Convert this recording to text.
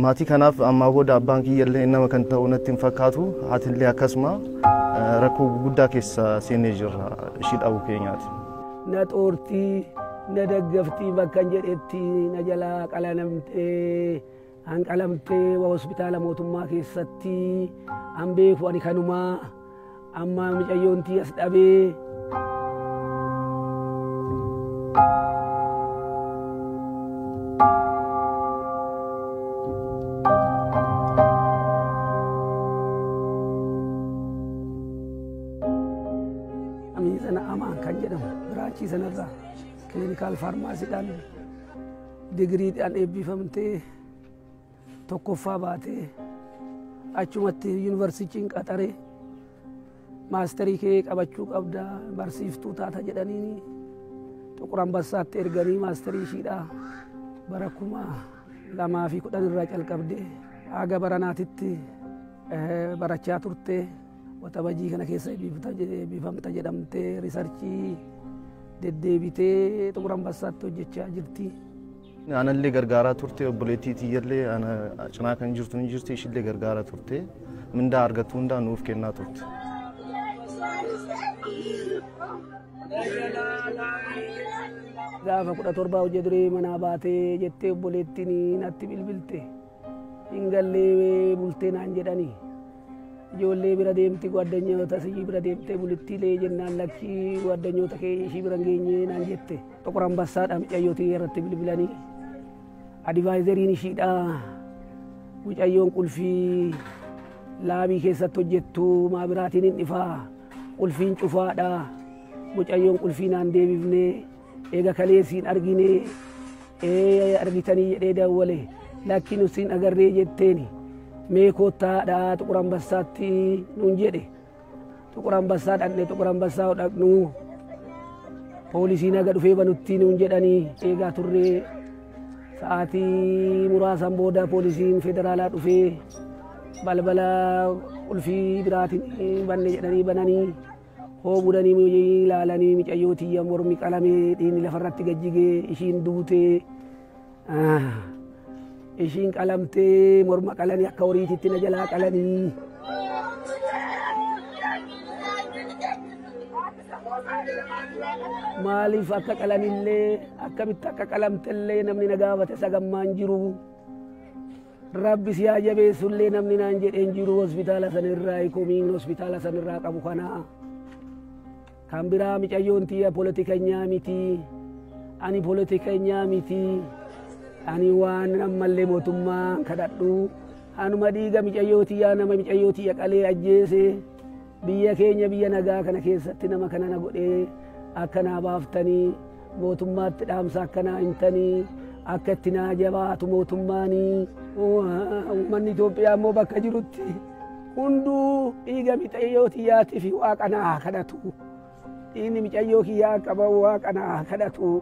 Maatii kanaaf ammaa booda abbaan kiyyallee nama kan ta'u natti hin fakkaatu. Haatillee akkasuma rakkoo guddaa keessa seenee jirra ishii dhabuu keenyaati. Na xoortii, na daggaftii bakka hin jedhetti na jalaa qalanamtee hanqalamtee hospitaala mootummaa keessatti an beeku ani kanumaa amma mucayyoontii as dhabee. Miizana Amaan kan jedhamu biraachii sanarraa clinical pharmacydhaan digiriidhaan eebbifamtee tokkoffaa baatee achumatti yuunivarsiitiin qaxaree masterii kee qabachuu qabda barsiiftuu taata jedhaniini Xuqur Ambassaatti erganii masterii ishiidhaa bara 2010 irraa calqabdee haga baranaatitti barachaa turte. Waxabajii kana keessa eebbifamta jedhamtee researchii deddeebitee Xuqur Ambassaatti hojjechaa jirti. Anallee gargaaraa turte, obboleettii tiyyallee ana cinaa kan jirtu ni jirti, ishillee gargaaraa turte, mindaa argattu hundaa nuuf kennaa turte. Gaafa 17 hojii duree manaa baatee jettee obboleettiin natti bilbilte. Hin gallee bultee naan jedhani. Ijoollee bira deemti, gwaaddanyoota ishii bira deemtee bulittiilee jennaan lakkii gwaaddanyoota kee ishii bira hin geenye naan jette. Xuqur Ambassaadha mucayyootii irratti bilbilanii. Advisoriin ishiidha. Mucayyoon qulfii labii keessatti hojjettu maa biraatiin hin dhifaa. Qulfiin cufaadha. Mucayyoon qulfii naan deebifne eega kaleessiin argine argitanii jedhee dawwale. Lakkiin usiin agarree jetteeni. Mee koottaadha Xuqur Ambassaatti nuun jedhe. Xuqur Ambassaa dhaqne, Xuqur Ambassaa dhaqnu poolisiin haga dhufee banutti nuun jedhanii eegaa turree sa'aatii muraasan booda poolisiin federaalaa dhufee balbala qulfii biraatiin banne jedhanii bananii hoobudanii ilaalanii mucayyoo tiyya mormi qalamee dhiigni lafarratti gajjigee ishiin duutee ishiin qalamtee morma qalanii akka horiititti na jalaa qalanii. Maaliif akka qalanillee akkamitti akka qalamtellee namni na gaafate sagammaan jiru. Rabbi si haa jabeessullee namni naan jedheen jiru hospitaala sanirraa komiin hospitaala sanirraa qabu kana. Kan biraa mucayyoon tiyya poolitikanyaa miti. Ani poolitikanyaa miti. Ani waan ammallee mootummaa kadhadhu. Anuma dhiiga mucayyoo tiyyaa nama mucayyoo tiyya qalee ajjeese biyya keenya biyya nagaa kana keessatti nama kana na godhee akka naa baaftanii mootummaatti dhaamsa akka naa himtanii akka itti naa jabaatu mootummaanii. Uummanni Itoophiyaa immoo bakka jirutti hunduu dhiiga mucayyoo tiyyaatii fi waaqa naa kadhatu. Dhiigni mucayyoo kiyyaa akka bahu waaqa naa kadhatu.